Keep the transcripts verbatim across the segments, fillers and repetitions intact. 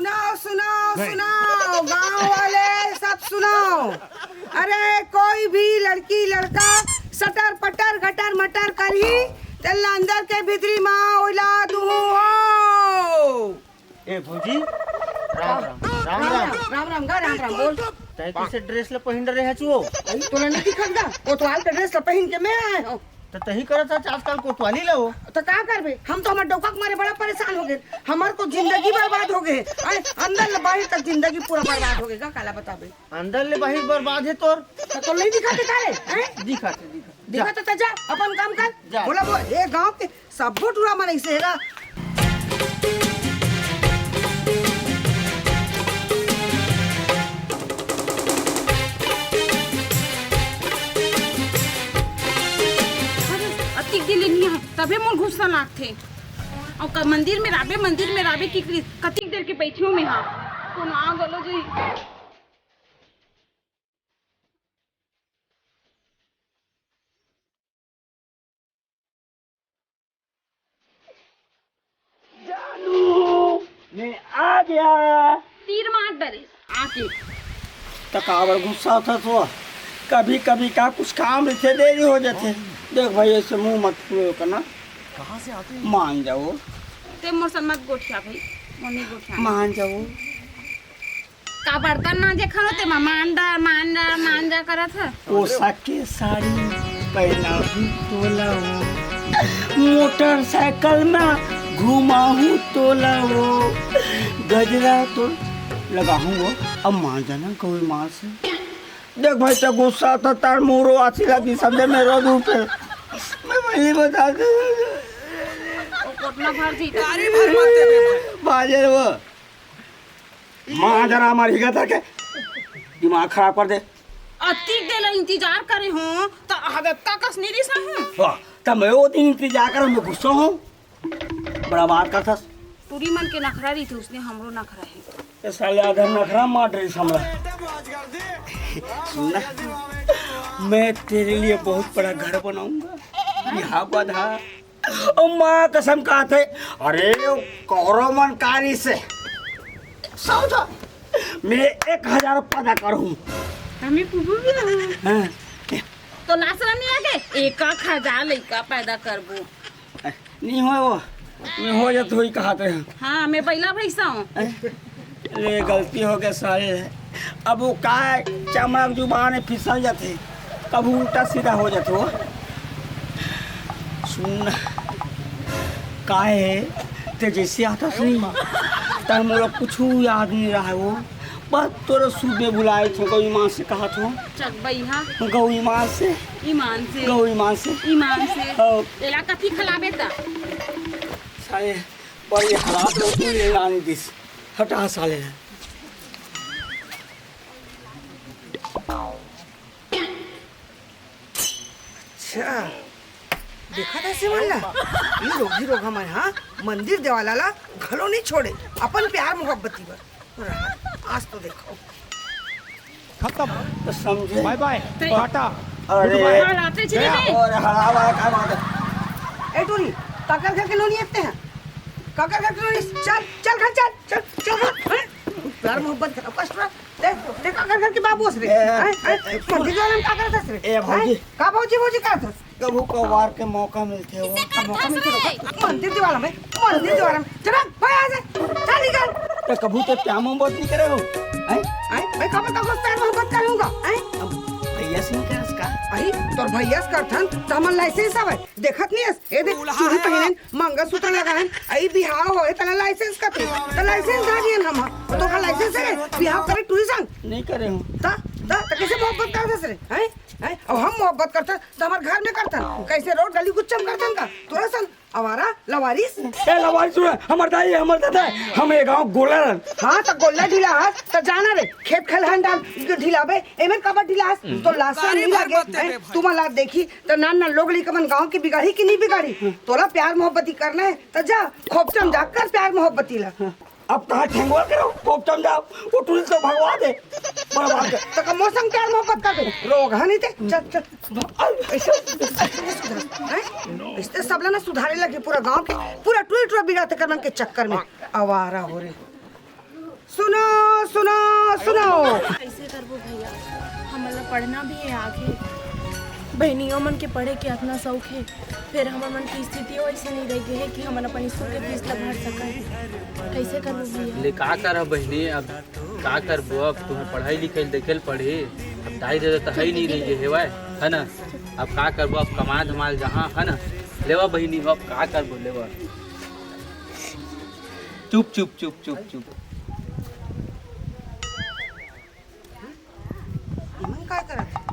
सुनाओ, सुनाओ, सुनाओ, गांव वाले सब सुनाओ। अरे, कोई भी लड़की लड़का सटर पटर गटर मटर करही, तेला अंदर के भीतरी मा ओइला दुहू हो। ए भौजी, राम राम। राम राम। राम राम गा, राम राम, बोल। तैं कइसे ड्रेस ल पहिन रहे हचुओ? अरे, तोला नहीं दिखत गा? कोतवाल के ड्रेस ल पहिन के मैं आए हूँ। त तही करत हच आजकल कोतवाली ल हो। त का करबे? हम तो हमर डौका के मारे बड़ा परेशान हो गए। हमर को जिंदगी बर्बाद हो गए। आए, अंदर ले बाहर तक जिंदगी पूरा बर्बाद हो गए गा, काला बताबे। अंदर ले बाहर बर्बाद हे तोर। त तोला नहीं दिखत हे का रे? हैं? दिखत हे, दिखत हे। दिखत हे त जा, अपन काम कर। जा। बोला वो, ए गांव के सब्बो टूरा मन अइसे हे गा। अतिक दिन ले नहीं आए, तभे मोर गुस्सा लागथे। अउ क-, मंदिर में राबे, मंदिर में राबे कि कतिक देर के बइठियो में हा। कोनो आ गलो जी। जानू, मैं आ गया। तीर मार डरे आके। त काबर गुस्सा होथस वो? कभी कभी का कुछ काम रहिथे, देरी हो जाथे। देख भाई, ऐसे मुंह मत फुलाओ करना। मान जाओ। ते मोर संग मत गोठिया भाई, मोर नहीं गोठिया। मान जाओ। का बर्तन मांजे खनो ते मा मांजा, मांजा, मांजा करत ह। पोशाक के साड़ी पहनाहूँ तोला वो, मोटरसाइकिल में घुमाहूँ तोला वो, गजरा तो लगाहूँ वो। अब मांजा ना कोई माँ से। देख भाई, तो गुस्सा था तार मोरो आसी लगी सब में रो दू पे। मैं वही बता दे। ओ कोटना भर जी। गाड़ी भर मत दे बे। बाजे वो। माँ जरा हमारी हिगत है के दिमाग खराब कर दे। अतिक देर ले इंतजार करे हो, त हवे का कस नहीं रिसा हूँ। वाह, त मैं वो दिन इंतजार कर, मैं गुस्सा हूँ। बड़ा बात करथस। टूरी मन के नखरा रहिथे, उसने हमरो नखरा हे। ये साले आधा नखरा मार रही हमला। सुन ना, मैं तेरे लिए बहुत बड़ा घर बनाऊंगा। यहाँ बधा। ओ माँ कसम खाथे, अरे, ओ कौरव मन कारी से। समझा? मैं एक हजार पैदा करूँ। हमें कुबू भी ना। हाँ। तो लासरा नहीं आगे, एक आख हजार लइका पैदा करबो। नहीं होय वो, मैं हो जात होई कहात रहे। हाँ, मैं बैला भैंसा हूँ। ले, गलती हो गया साले। अब वो का है, चमक जुबान है, फिसल जाते, कब उल्टा सीधा हो जाते हो। सुन, का है, ते जैसे आता सही, तब मोला कुछ याद नहीं रहा है वो। बस तोरा सूद में बुलाए थे, गौ ईमान से कहा था। चकबई, हाँ। गौ ईमान से। ईमान से। गौ ईमान से। ईमान से। हाँ। एला कथी खिलाबे त? साले, बड़ी हराम लोग तू ले लाने दिस। हटा साले। अच्छा, देखा था सिमन ला? ये रोगी रोगा मन, हाँ, मंदिर देवाला ला घलो नहीं छोड़े, अपन प्यार मोहब्बती बर। आज तो देखो। खत्म। तो समझे। बाय बाय। टाटा। अरे। गुड बाय। हाँ, लाते चले गया। गए। और हराम आया, क्या बात है? ए टूरी, काकर घर के लोग नहीं आते हैं? काकर घर के लोग नहीं, चल, चल घर, चल, चल, चल घर। हैं? प्यार मोहब्बत खराब, कष्ट रहा। देख, देख, काकर घर के बाबू हंस रहे। ए, हैं? हैं? ए, ए, मंदिर वाला में काकर हंस रहे? ए, भौजी। हैं? का भौजी, भौजी का हंस? कभू कभार के मौका मिलथे वो। इसे का मौका मिलथे रे? मंदिर दीवाला में, मंदिर दीवाला में। चल, भाई, आ जा। चल, निकल। तो कभू तो प्यार मोहब्बत नहीं करे हो? हैं? हैं? भाई, कब तक उस प्यार मोहब्बत करूंगा? हैं? अब भैया से नहीं करस का? भाई, तोर भैया से करथन, तो हमन लाइसेंस हवे। देखत नहीं हस? ए दे, चूड़ी पहनन, मंगलसूत्र लगान, आई बिहाव होए, तना लाइसेंस कथे। तो लाइसेंस धारी हन हम। तो का लाइसेंस है? बिहाव करे टूरी संग? नहीं करे हूँ। ता, ता, ता कैसे मोहब्बत करथस रे? हैं? हैं? अब हम मोहब्बत करथन, त हमर घर में करथन। कैसे रोड गली गुच्चा में करथन का? तोरा सन आवारा, लवारिस? ए, लवारिस सुन, हमर दाई, हमर दादा, हम ये गांव गोला रहन। हाँ, त गोला ढीला हस, त जाना रे, खेत खलिहान डाल ढीलाबे, एमेर काबर ढीला हस? तो लासा नहीं लागे, हैं? तुमन ला देखी, त नान नान लोग लइका मन गांव के बिगाड़ी कि नहीं बिगाड़ी? तोला प्यार मोहब्बती करना है, त जा, खोपचम जा कर प्यार मोहब्बती ला। अब कहाँ ठेंगवा करो, कोपटम जाओ, वो टूरिस्ट को भगवा दे। बड़ा बात है। तो का मौसम प्यार मोहब्बत कर दे। रोग है नहीं ते। चल, चल। ऐसे, ऐसे सुधर, हैं? ऐसे सबला ना सुधारे लगे पूरा गांव के, पूरा टूरी टूरा बिगाड़ते कर मन के चक्कर में। आवारा हो रे। सुनाओ। कैसे करबो भैया, हमन ला पढ़ना भी है आगे। बहनियों मन के पढ़े के अतना शौक है, फिर हमर मन की स्थिति ऐसे नहीं रह गई है कि हमन अपन स्कूल के फीस ला भर सकन। कैसे करबो भैया? ले का करब बहिनी, अब का करबो, अब तुम्हें पढ़ाई लिखाई देखे ल पड़ी। अब दाई ददा तो है ही नहीं रह गए हेवय, है ना? अब का करबो, अब कमा धमाल जहाँ, है ना? लेवा बहिनी हो, अब का करबो, लेवा। चुप चुप चुप चुप चुप। इमन काय करत हे?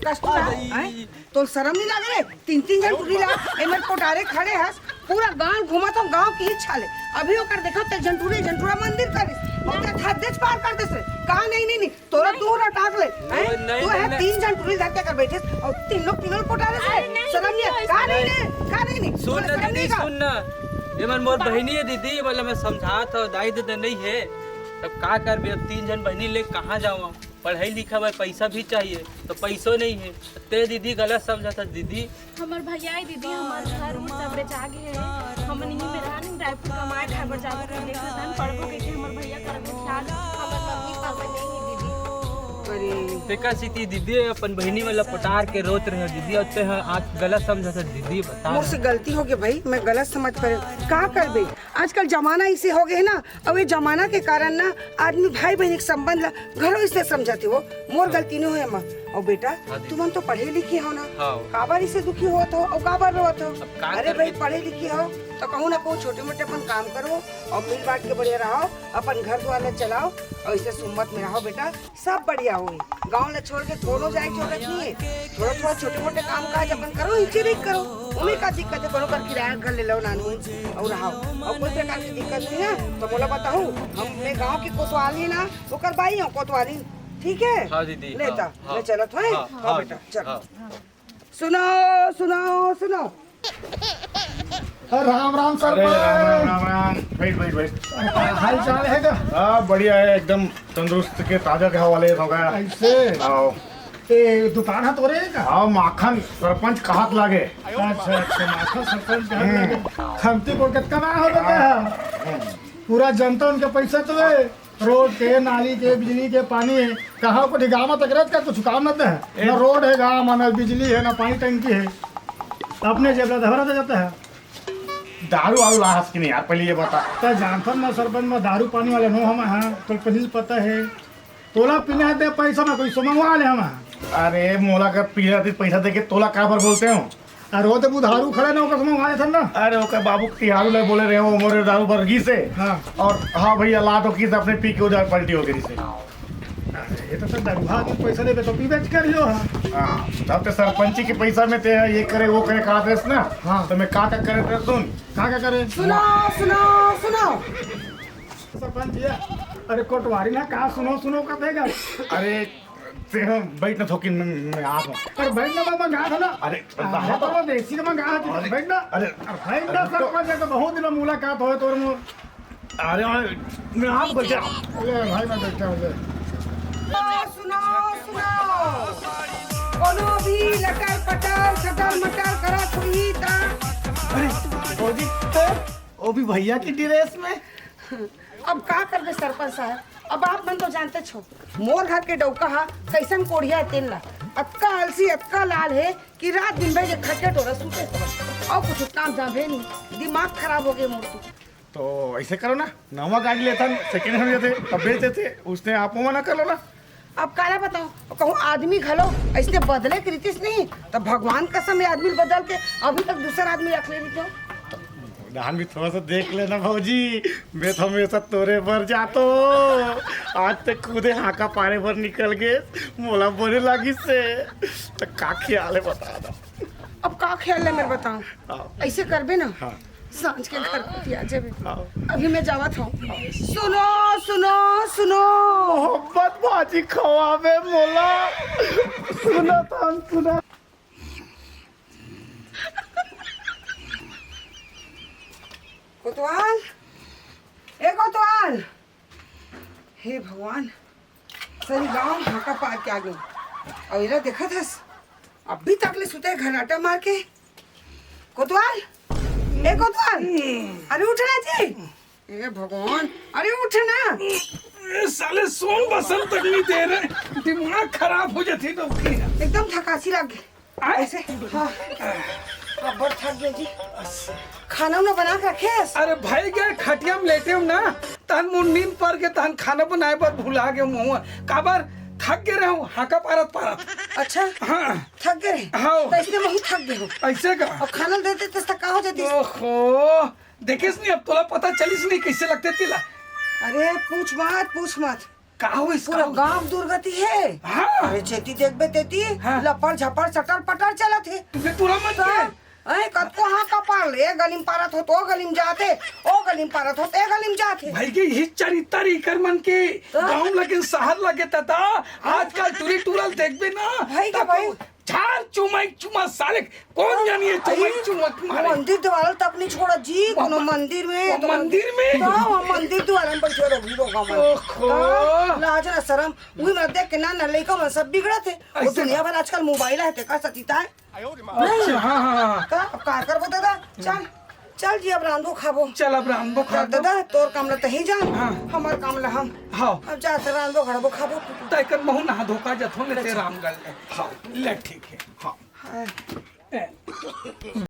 कस्तूरा, आय? तोल शरम नहीं लागे रे? तीन तीन झन टुरी ला एमन कोटारे खड़े हस, पूरा गांव घूमत हो, गांव की इच्छा ले। अभी ओकर देखो ते झन टुरी, झन टुरा मंदिर करिस, ओकर हद देच पार कर देस रे। कहा नहीं, नहीं, नहीं, तोरा दू रटाक ले, हैं? नहीं, तू है नहीं। तीन झन टुरी धर के कर बैठे और तीन लोग तीनों कोटारे से। अरे नहीं, शरम नहीं नहीं, है? का नहीं नहीं। नहीं? का नहीं नहीं? सुन तोरा ना शरम दीदी, नहीं का? सुन ना। ये मन मोर बहिनी है दीदी, मतलब मैं समझात हूँ, दाई ददा नहीं है। तब का करबे, अब तीन झन बहिनी ले कहाँ जाऊँ? पढ़ाई लिखा में पैसा भी चाहिए, तो पैसो नहीं है। ते दीदी गलत समझत हस दीदी। हमर भैया है दीदी, हमर घर उर सब बेचा गे है। हमन इही में रहन, रायपुर कमाए खाए बर जाबो कहिके देखत हन, पढ़बो कहिके हमर भैया करत हे ख्याल। हमर मम्मी पापा नहीं है दीदी। अरे। तेकर सेती दीदी अपन बहिनी वाला पटार के रोत रहे दीदी, और ते ह आज गलत समझत हस दीदी, बता मोर ना। से गलती हो गई भाई, मैं गलत समझ पड़े। का करबे, आजकल जमाना इसे हो गए ना, अउ ये जमाना के कारण ना आदमी भाई बहन के संबंध ला घरो इसे समझाते हो। मोर गलती नहीं होय माँ। और बेटा, हाँ दीदी। तुमन तो पढ़े लिखे हो ना, हाँ। काबर इसे दुखी होत हो और काबर रोत हो? अब का अरे करबे? भाई, पढ़े लिखे हो तो कहूँ ना कहूँ छोटे मोटे अपन काम करो और मिल बांट के बढ़िया रहो, अपन घर द्वार ला चलाओ और इसे सुम्मत में रहो बेटा। सब बढ़िया होही। गांव ला छोड़ के कोनो जाए के जरूरत नहीं है। थोड़ा थोड़ा छोटे मोटे काम काज अपन करो, इचे नहीं करो। ओमे का दिक्कत है, कोनो कर किराया घर ले लो नानू और रहो। और कोई प्रकार की दिक्कत नहीं है तो मोला बताओ, हम मैं गांव की कोतवाली ना, ओकर बाई हूँ कोतवाली, ठीक है? हाँ दीदी, लेता, हाँ, मैं चलत हूँ, हाँ, हाँ हाँ, बेटा, चल। हाँ। सुनो, सुनो, सुनो। अरे राम राम सर। अरे राम राम, राम राम। बैठ, बैठ, बैठ। हाल चाल है का? हाँ, बढ़िया है, एकदम तंदुरुस्त के ताजा के हवाले हो गया। ऐसे? आओ। ए, दुकान है तोरे का? हाँ, माखन सरपंच कहात लागे। अच्छा, अच्छा, माखन सरपंच कहात लागे। खमती को कितना ना हो गया है? पूरा जनता उनके पैसा तो है। रोड के, नाली के, बिजली के, पानी है, कहाँ को ठिकाना तक रहत का कुछ काम न है। ना रोड है गाँव में, ना बिजली है, ना पानी टंकी है। अपने जेब ला धरा जाता है। दारू वारू लाहस कि नहीं यार, पहले ये बता। तो जानथन ना सरपंच, मैं दारू पानी वाला नो हम, हाँ, तो पहले से पता है। तोला पीने आते पैसा ना कोई सो मंगवा ले हम। अरे मोला का पीने आते पैसा दे के तोला काबर बोलते हो? अरे वो तो बुधारू खड़े ना, ओकर समझ आए थे ना। अरे ओकर बाबू तिहारू ले बोले रहे, वो मोरे दारू बरगी से। हाँ। और हाँ भैया, लात हो किस अपने पी के उधर पलटी हो गई से। अरे ये तो सर दरुहा के पैसा देबे तो पीबे कर लियो। हाँ। हाँ, तब तो सरपंची के पैसा में ते ये करे वो करे कहा थे ना। हाँ। तो मैं का का करे थे सुन। का का करे? सुनो, सुनो, सुनो। सरपंच जी, अरे कोटवारी ना का सुनो सुनो का देगा। अरे ते बैठ ना थोकिन, मैं, मैं आ रहा हूँ। अरे बैठ ना, मैं मंगा था ना। अरे, अरे, बाहर तो तो। मैं देसी का मंगा था, अरे, बैठ ना। अरे, अरे, बैठ ना, अरे, सरपंच जी, तो बहुत दिन में मुलाकात होए तोर मो। अरे, अरे, मैं आप बचा। अरे भाई, मैं बैठा हूँ, ले। सुनो, सुनो, सुनो। कोनो भी लटर पटर, सटर मटर करत हुई ता। अरे, भौजी, तो वो भी भैया की ड्रेस में। अब का करबे सरपंच साहब, अब आप मन तो जानते छो, मोर घर के डौका हा कैसन कोढ़िया तेल ला, अतका आलसी, अतका लाल है कि रात दिन भर के खटिया टोरा सूते हवय, और कुछ काम धाम है नहीं, दिमाग खराब हो गए मोर तो। तो ऐसे करो ना, नवा गाड़ी लेथन, सेकंड हैंड लेते, तब बेच देते, उसने आप मना कर लो ना। अब काला बताओ, कहूँ आदमी घलो ऐसने बदले के रीतिस नहीं, तब भगवान कसम ये आदमी बदल के अभी तक दूसरा आदमी रख ले रहिते हो। धान भी थोड़ा सा देख लेना भौजी, मैं तो हमेशा तोरे बर जातो। आज तक खुदे हाका पारे बर निकल गए, मोला बने लागिस से। तो का ख्याल है बता दो। अब का ख्याल है मेरे बताओ, हाँ। ऐसे करबे ना, हाँ। सांझ के घर कोती आ जाबे। हाँ। अभी मैं जावत हूँ। सुनो, सुनो, सुनो। मोहब्बत भाजी खवाबे मोला। सुना था, सुना। कोतवाल, ए कोतवाल, हे भगवान, सही गांव हाका पार के आ गई। और एला देखत हस, अभी तक ले सुते घनाटा मार के। कोतवाल, ए कोतवाल, अरे उठ ना जी। ए भगवान, अरे उठ ना। ए, साले सोन बसन तक नहीं दे रहे, दिमाग खराब हो जाती तो। एकदम थकासी लग गई। आए? ऐसे? हाँ। अब्बड़ थक गए जी। खाना उना बना के रखे हस? अरे भाई, गए खटिया में लेटे हूँ ना, तहन मोर नींद पर के, तहन खाना बनाए बर भुला गए हूँ। काबर थक गए रहूँ, हाका पारत पारत। अच्छा। हाँ। थक गए रहे? हाँ। तो इसलिए मैं थक गए हूँ। ऐसे का? अब खाना दे देते तो का हो जाती? ओहो, देखेस नहीं, अब तोला पता चलिस नहीं, कैसे लगते तिला। अरे पूछ मत, पूछ मत। का होइस, पूरा का होइस? गांव दुर्गति हे। हाँ। अरे जेती देखबे तेती हाँ। लपड़ झपड़ चटर पटर चलत हे। तुझे तोला मत तो, के। अरे कतको हाँ कपाल, ए गली में पारत हो तो ओ गली में जात हे, ओ गली में पारत हो तो ए गली में जात हे। भाई के यही चरित्र इकर मन के। तो? गांव लगे शहर लगे तता, आजकल टूरी टूरल देखबे ना, भाई के तब भाई। झार चुमाई चुमा साले, कौन जानी है चुमाई अरे, चुमा के वो मारे। मंदिर देवाल तक नहीं छोड़ा जी, वो कोनो म-, मंदिर में, वो तो मंदिर में? हाँ, वो मंदिर देवाल में बैठे रहोगी, रोगा मन। ओहो। तो लाज ना शरम, वही मन देख के ना, ना लइका मन सब बिगड़त हे। वो ऐसे दुनिया ना। भर आजकल मोबाइल हे, तेका सतीता हे। अच्छा, हाँ, हाँ, हाँ। का, अब का करबो दादा? चल, चल जी, अब रांधबो खाबो। चल, अब रांधबो चल खाबो। दादा, तोर काम ला तही जान, हाँ। हमार काम ला हम। हाँ। अब जा, रांधबो, घड़बो, खाबो। तय कर महू नहा धोका जथो ले ते अच्छा। राम गल ले। हाँ, ले ठीक है। हाँ। हाँ। ए।